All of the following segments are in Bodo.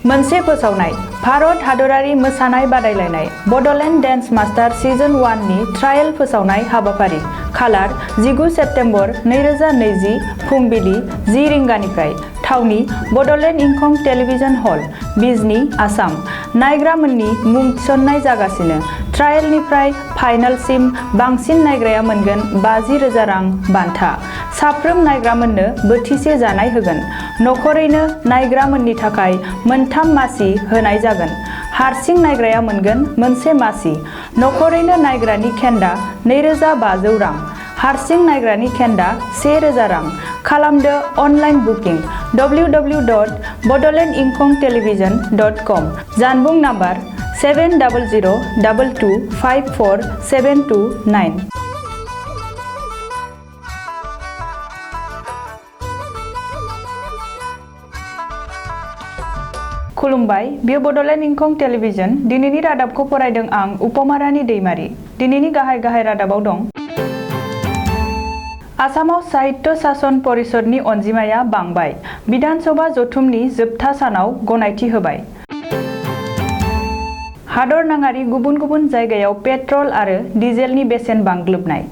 मोनसे फोसावनाय भारत हादरारि मोसानाय बादायलायनाय बड'लेण्ड डेन्स मास्टार सिजन 1 नि ट्रायल फोसावनाय हाबाफारि खालार 19 सेप्तेम्बर 2020 फुंबिलि 10 रिंगानिफ्राय थावनि बड'लेण्ड इंखं टेलिभिजन हल बिजनी आसाम नायग्रामोननि मुं थिसननाय जागासिनो ट्रायलनिफ्राय फाइनालसिम बांसिन नायग्राया मोनगोन 50,000 रां बान्था साफ्रोम नायग्रामोननो बोथिसे जानाय होगोन नखरैनो नायग्रामोननि थाखाय मोनथाम मासि होनाय जागोन हारसिं नायग्राया मोनगोन मोनसे मासि नखरैनो नायग्रानि खेन्दा 2,500 रां हारसिं नायग्रानि खेन्दा 1,000 रां खालामदो अनलाइन बुकिं www.bodolandinkhongtelevision.com जानबुं नाम्बार 7002254729 खुलुमबाय बियो बड'लेण्ड इंखं टेलिभिजन दिनैनि रादाबखौ फरायदों आं उपमारानि दैमारि दिनैनि गाहाय रादाबाव दं आसामाव साहित्य शासन परिषदनि अनजिमाया बांबाय विधानसभा जथुमनि जोबथा सानाव गनायथि होबाय हादरनाङारि गुबुन गुबुन जायगायाव पेट्रल आरो डिजेलनि बेसेन बांग्लोबनाय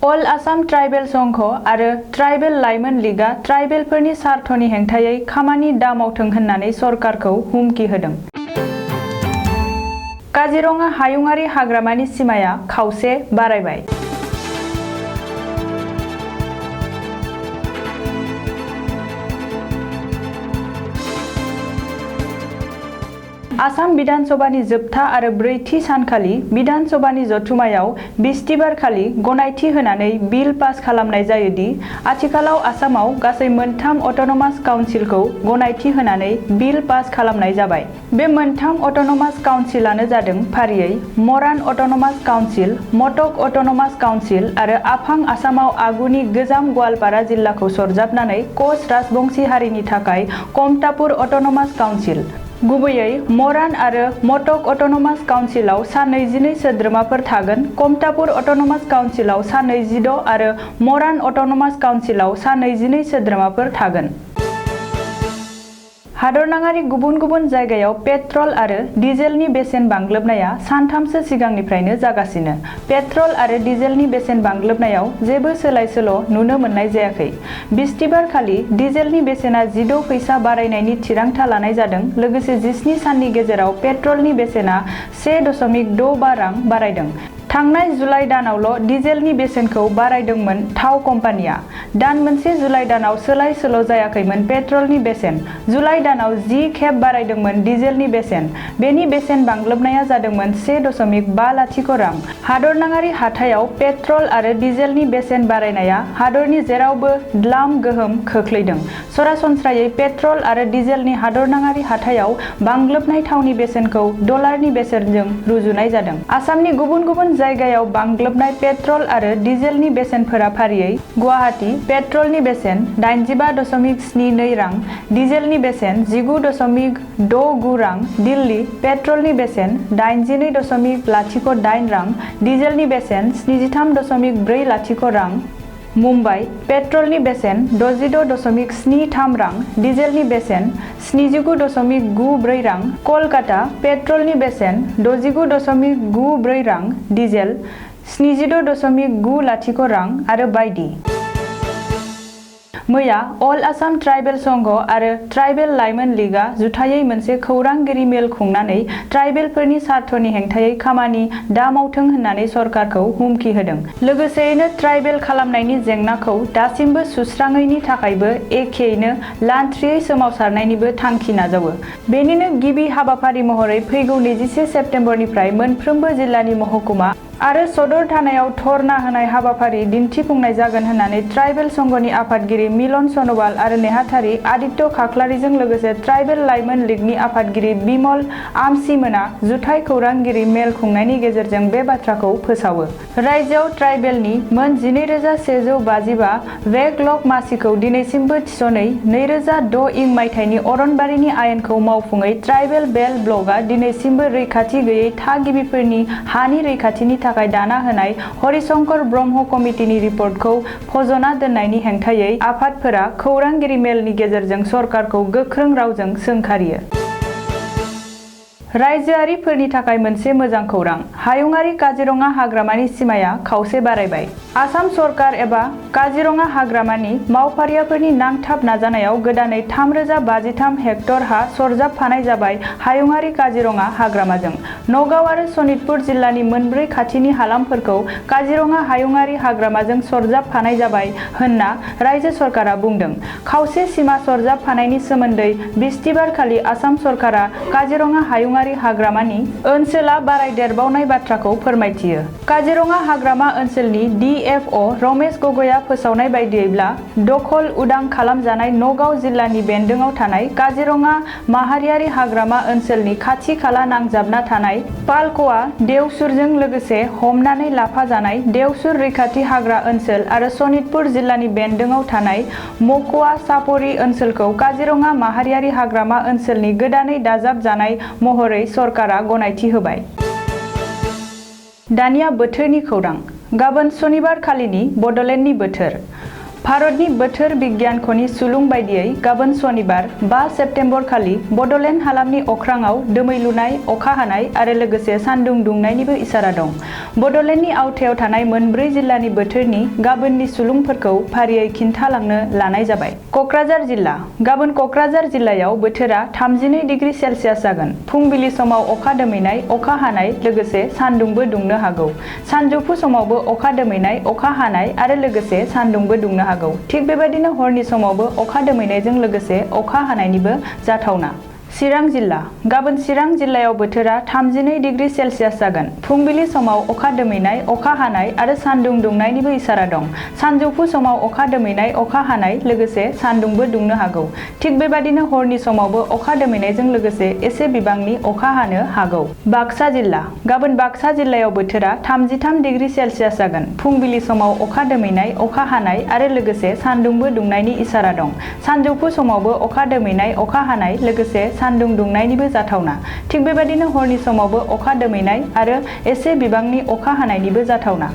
अल आसाम ट्राइबेल संघ आरो ट्राइबेल लाइमोन लीगआ ट्राइबेलफोरनि स्वार्थनि हेंथायै खामानि दा मावथों होननानै सरकारखौ हुमखि होदों काजिरङा हायुङारि हाग्रामानि सीमाया खावसे बारायबाय आसाम विधानसभानि जोबथा आरो ब्रैथि सानखालि विधानसभानि जथुमायाव बिस्तिबारखालि गनायथि होनानै बिल पास खालामनाय जायोदि आथिखालाव आसामाव गासै मोनथाम अट'नमास काउन्सिलखौ गनायथि होनानै बिल पास खालामनाय जाबाय बे मोनथाम अट'नमास काउन्सिलानो जादों फारियै मरान अट'नमास काउन्सिल मटक अट'नमास काउन्सिल आरो आफां आसामाव आगुनि गोजाम गवालपारा जिल्लाखौ सरजाबनानै कच राजबंशी हारिनि थाखाय कमतापुर अट'नमास काउन्सिल गुबैयै मरान आरो मटक अट'नमास काउन्सिलाव सा 22 सोद्रोमाफोर थागोन कमतापुर अट'नमास काउन्सिलाव सा 26 आरो मरान अट'नमास काउन्सिलाव सा 22 सोद्रोमाफोर थागोन हादरनाङारि गुबुन गुबुन जायगायाव पेट्रल आरो डिजेलनि बेसेन बांग्लोबनाया सानथामसो सिगांनिफ्रायनो जागासिनो पेट्रल आरो डिजेलनि बेसेन बांग्लोबनायाव जेबो सोलाय-सोल' नुनो मोननाय जायाखै बिस्तिबारखालि डिजेलनि बेसेना 16 फैसा बारायनायनि थिरांथा लानाय जादों लोगोसे 17 साननि गेजेराव पेट्रलनि बेसेना 1.65 रां बारायदों थांनाय जुलाइ दानावल' डिजेलनि बेसेनखौ बारायदोंमोन थाव कम्पानिया दान मोनसे जुलाइ दानाव सोलाय-सोल' जायाखैमोन पेट्रलनि बेसेन जुलाइ दानाव 10 खेब बारायदोंमोन डिजेलनि बेसेन बेनि बेसेन बांग्लोबनाया जादोंमोन 1.50 रां हादरनाङारि हाथायाव पेट्रल आरो डिजेलनि बेसेन बारायनाया हादरनि जेरावबो द्लाम गोहोम खोख्लैदों सरासनस्रायै पेट्रल आरो डिजेलनि हादरनाङारि हाथायाव बांग्लोबनाय थावनि बेसेनखौ डलारनि बेसेनजों रुजुनाय जादों आसामनि गुबुन गुबुन जायगायाव बांग्लोबनाय पेट्रल आरो डिजेलनि बेसेनफोरा फारियै गुवाहाटी पेट्रलनि बेसेन 85.72 रां डिजेलनि बेसेन 19.69 रां दिल्ली पेट्रलनि बेसेन 82.08 रां डिजेलनि बेसेन 73.40 रां मुम्बाइ पेट्रलनि बेसेन 66.73 रां डिजेलनि बेसेन 79.94 रां कलकाता पेट्रलनि बेसेन 69.94 रां डिजेल 76.90 रां आरो बायदि मैया अल आसाम ट्राइबेल संघ आरो ट्राइबेल लाइमोन लीगआ जुथायै मोनसे खौरांगिरि मेल खुंनानै ट्राइबेलफोरनि स्वार्थनि हेंथायै खामानि दा मावथों होननानै सरकारखौ हुमखि होदों लोगोसेयैनो ट्राइबेल खालामनायनि जेंनाखौ दासिमबो सुस्राङैनि थाखायबो एखेयैनो लान्थ्रियै सोमावसारनायनिबो थांखि नाजावो बेनिनो गिबि हाबाफारि महरै फैगौ 21 सेप्तेम्बरनिफ्राय मोनफ्रोमबो जिल्लानि महकुमा आरो सदर थानायाव धरना होनाय हाबाफारि दिन्थिफुंनाय जागोन होननानै ट्राइबेल संघनि आफादगिरि मिलन सनोवाल आरो नेहाथारि आदित्य खाख्लारिजों लोगोसे ट्राइबेल लाइमोन लीगनि आफादगिरि बिमल आमसिमोना जुथाइ खौरांगिरि मेल खुंनायनि गेजेरजों बे बाथ्राखौ फोसावो रायजोआव ट्राइबेलनि मोन 12,155 वेगलग मासिखौ दिनैसिमबो थिसनै 2006 इं मायथाइनि अरनबारिनि आयेनखौ मावफुङै ट्राइबेल बेल ब्लकआ दिनैसिमबो रैखाथि गैयै थागिबिफोरनि हानि रैखाथिनि थाखाय दाना होनाय हरिशंकर ब्रह्म कमिटिनि रिपर्टखौ फज'ना दोननायनि हेंथायै आफादफोरा खौरांगिरि मेलनि गेजेरजों सरकारखौ गोख्रों रावजों सोंखारियो। रायजोआरिफोरनि थाखाय मोनसे मोजां खौरां। हायुङारि काजिरङा हाग्रामानि सिमाया खावसे बारायबाय। आसाम सरकार एबा काजिरङा हाग्रामानि मावफारियाफोरनि नांथाब नाजानायाव गोदानै 3053 हेक्टर हा सरजाबफानाय जाबाय हायुङारि काजिरङा हाग्रामाजों। नगाव आरो सनितपुर जिल्लानि मोनब्रै खाथिनि हालामफोरखौ काजिरङा हायुङारि हाग्रामाजों सरजाबफानाय जाबाय होनना रायजो सरकारा बुंदों। खावसे सिमा सरजाबफानायनि सोमोन्दै बिस्तिबारखालि आसाम सरकारा काजिरङा हायुङारि हाग्रामानि ओनसोला बारायदेरबावनाय बाथ्राखौ फोरमायथियो। काजिरङा हाग्रामा ओनसोलनि DFO रमेश गगैआ फोसावनाय बायदियैब्ला दखल उदां खालामजानाय नगाव जिल्लानि बेन्दोंआव थानाय काजिरङा माहारियारि हाग्रामा ओनसोलनि खाथि खाला नांजाबना थानाय पालक'आ देवसुरजों लोगोसे हमनानै लाफाजानाय देवसुर रैखाथि हाग्रा ओनसोल आरो सनितपुर जिल्लानि बेन्दोंआव थानाय मक'वा सापरि ओनसोलखौ काजिरङा माहारियारि हाग्रामा ओनसोलनि गोदानै दाजाबजानाय महरै सरकारा गनायथि होबाय। दानिया बोथोरनि खौरां। गाबोन सनिबार खालिनि बड'लेण्डनि बोथोर। भारतनि बोथोर बिगियानख'नि सुलुं बायदियै गाबोन सनिबार 5 सेप्तेम्बर खालि बड'लेण्ड हालामनि अख्राङाव दोमैलुनाय, अखा हानाय आरो लोगोसे सान्दुं दुंनायनिबो इसारा दं। बड'लेण्डनि आवथायाव थानाय मोनब्रै जिल्लानि बोथोरनि गाबोननि सुलुंफोरखौ फारियै खिन्थालांनो लानाय जाबाय। कक्राझार जिल्ला। गाबोन कक्राझार जिल्लायाव बोथोरा 32 डिग्री सेल्सियास जागोन। फुंबिलि समाव अखा दोमैनाय, अखा हानाय लोगोसे सान्दुंबो दुंनो हागौ। सानजौफु समावबो अखा दोमैनाय, अखा हानाय आरो लोगोसे सान्दुंबो दुंनो हागौ। थिग बेबायदिनो हरनि समावबो अखा दोमैनायजों लोगोसे अखा हानायनिबो जाथावना। चिरां जिल्ला। गाबोन चिरां जिल्लायाव बोथोरा 32 डिग्री सेल्सियास जागोन। फुंबिलि समाव अखा दोमैनाय, अखा हानाय आरो सान्दुं दुंनायनिबो इसारा दं। सानजौफु समाव अखा दोमैनाय, अखा हानाय लोगोसे सान्दुंबो दुंनो हागौ। थिग बेबायदिनो हरनि समावबो अखा दोमैनायजों लोगोसे एसे बिबांनि अखा हानो हागौ। बाक्सा जिल्ला। गाबोन बाक्सा जिल्लायाव बोथोरा 33 डिग्री सेल्सियास जागोन। फुंबिलि समाव अखा दोमैनाय, अखा हानाय आरो लोगोसे सान्दुंबो दुंनायनि इसारा दं। सानजौफु समावबो अखा दोमैनाय, अखा हानाय लोगोसे सान्दुं दुंनायनिबो जाथावना। थिग बेबायदिनो हरनि समावबो अखा दोमैनाय आरो एसे बिबांनि अखा हानायनिबो जाथावना।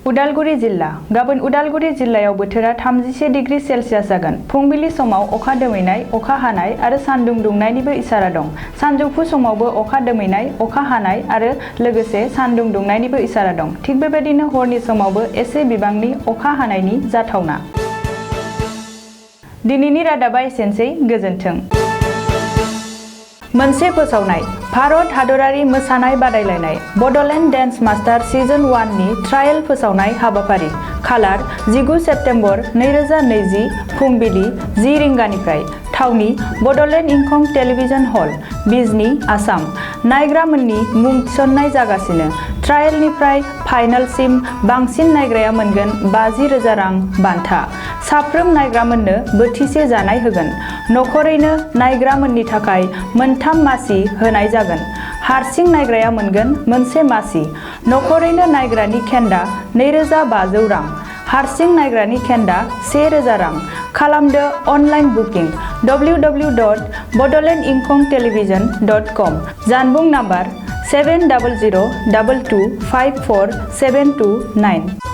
उदालगुरि जिल्ला। गाबोन उदालगुरि जिल्लायाव बोथोरा 31 डिग्री सेल्सियास जागोन। फुंबिलि समाव अखा दोमैनाय, अखा हानाय आरो सान्दुं दुंनायनिबो इसारा दं। सानजौफु समावबो अखा दोमैनाय, अखा हानाय आरो लोगोसे सान्दुं दुंनायनिबो इसारा दं। थिग बेबायदिनो हरनि समावबो एसे बिबांनि अखा हानायनि जाथावना। दिनैनि रादाबा एसेनोसै। गोजोन्थों। मोनसे फोसावनाय। भारत हादरारि मोसानाय बादायलायनाय बड'लेण्ड डेन्स मास्टार सिजन 1 नि ट्रायेल फोसावनाय हाबाफारि। खालार 19 सेप्तेम्बर 2020 फुंबिलि 10 रिंगानिफ्राय। थावनि बड'लेण्ड इंखं टेलिभिजन हल, बिजनी, आसाम। नायग्रामोननि मुं थिसननाय जागासिनो। ट्रायेलनिफ्राय फाइनालसिम बांसिन नायग्राया मोनगोन 50,000 रां बान्था। साफ्रोम नायग्रामोननो बोथिसे जानाय होगोन। नखरैनो नायग्रामोननि थाखाय मोनथाम मासि होनाय जागोन। हारसिं नायग्राया मोनगोन मोनसे मासि। नखरैनो नायग्रानि खेन्दा 2500 रां। हारसिं नायग्रानि खेन्दा 1000 रां। खालामदो अनलाइन बुकिं www.bodolandinkhongtelevision.com। जानबुं नाम्बार 7002254729।